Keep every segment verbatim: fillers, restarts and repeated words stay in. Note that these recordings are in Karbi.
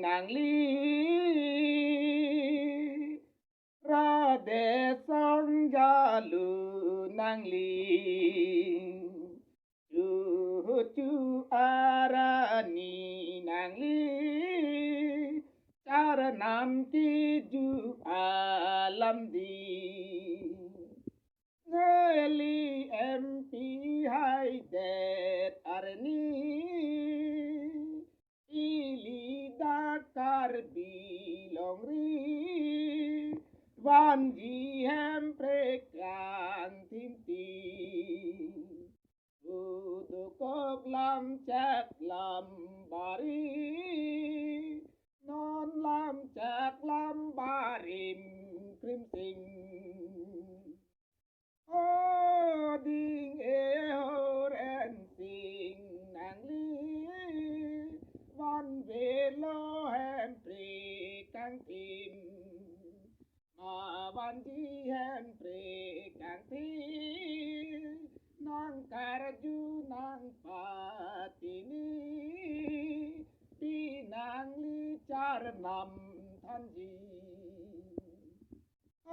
nangli, Radhe Song Jalu nangli, Chuhuchu Arani nangli, Charnam Keju Alam Ding. Neli M P haidet arni, ili dak Karbi Longri, vanji Hemprek Kangthim ti. Udukok lam chak lam bari, non lam chak lam barim krimsing. O ding e Horensing nangli, vanvelo Hemprek Kangthim. Ma vanji Hemprek Kangthim, nangkarju nangpatini, pi nangli Charnam thanji. O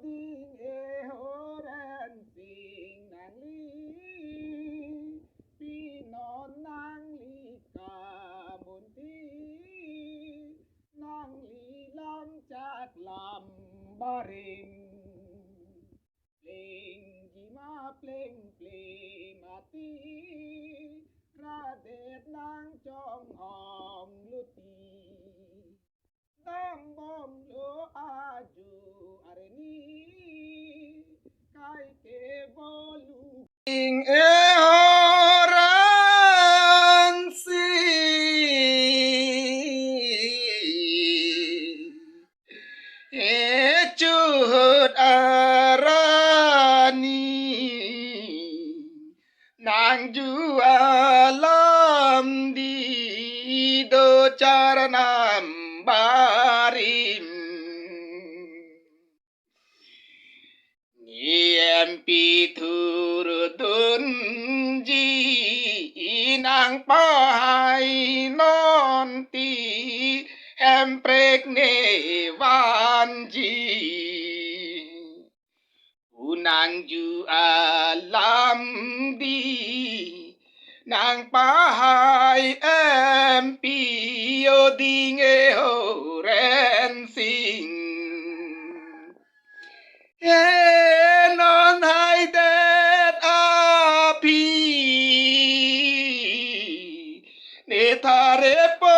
ding e Horensing nangli, pi non nangli kamunti, nangli lam chak lam barim. Plengji ma plengple mati, radet nang chonghong luti. Dambomlo ajo arni, kaike bolu. Ing e Horensing, e Chuhut Arani, nangju alam di do Charnam barim. Ne M P thurdunji, nangpahai non ti Hemprek ne vanji. Pu nangju alam di, nangpahai M P o ding e Horensing. E non haidet aphi, ne thare po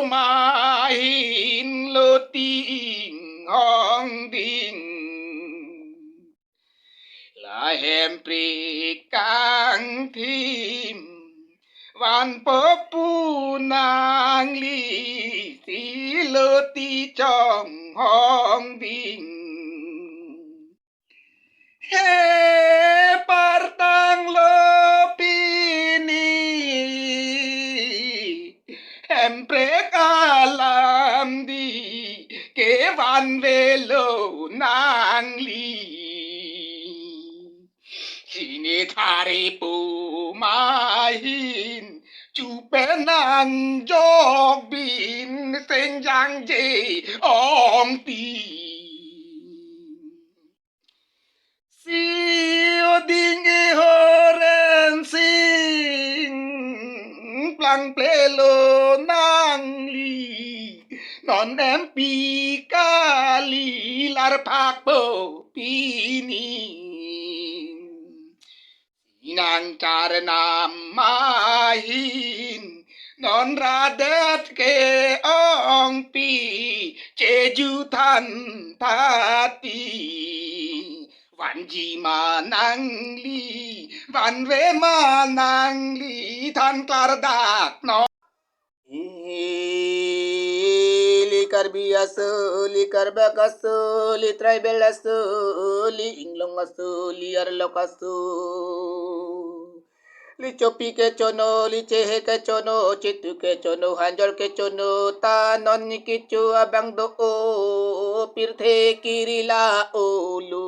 ma hinlo ti inghong ding. La Hemprek Kangthim vanpo pu nangli, silo ti chonghong ding. He partanglo pini, Hemprek alam di kevanvelo nangli. Sine thare po ma hin, chupe nangjok bin sengjangje ong ti. Si o ding e Horensing, plangplelo nangli, non M P kali larphak po pini. Nang Charnam ma hin, non radet ke-ongpi chejuthan thati. Vanji ma nangli, vanve ma nangli, than klardak non. Ili Karbi aso, ili Karbak aso, ili tribal aso, ili Inglong aso, ili Arlok aso. Ili Chopi kechono, ili Chehe kechono, Chetu kechono, Hanjor kechono, ta non ni kecho abang do-o, pirthe kiri la-olo.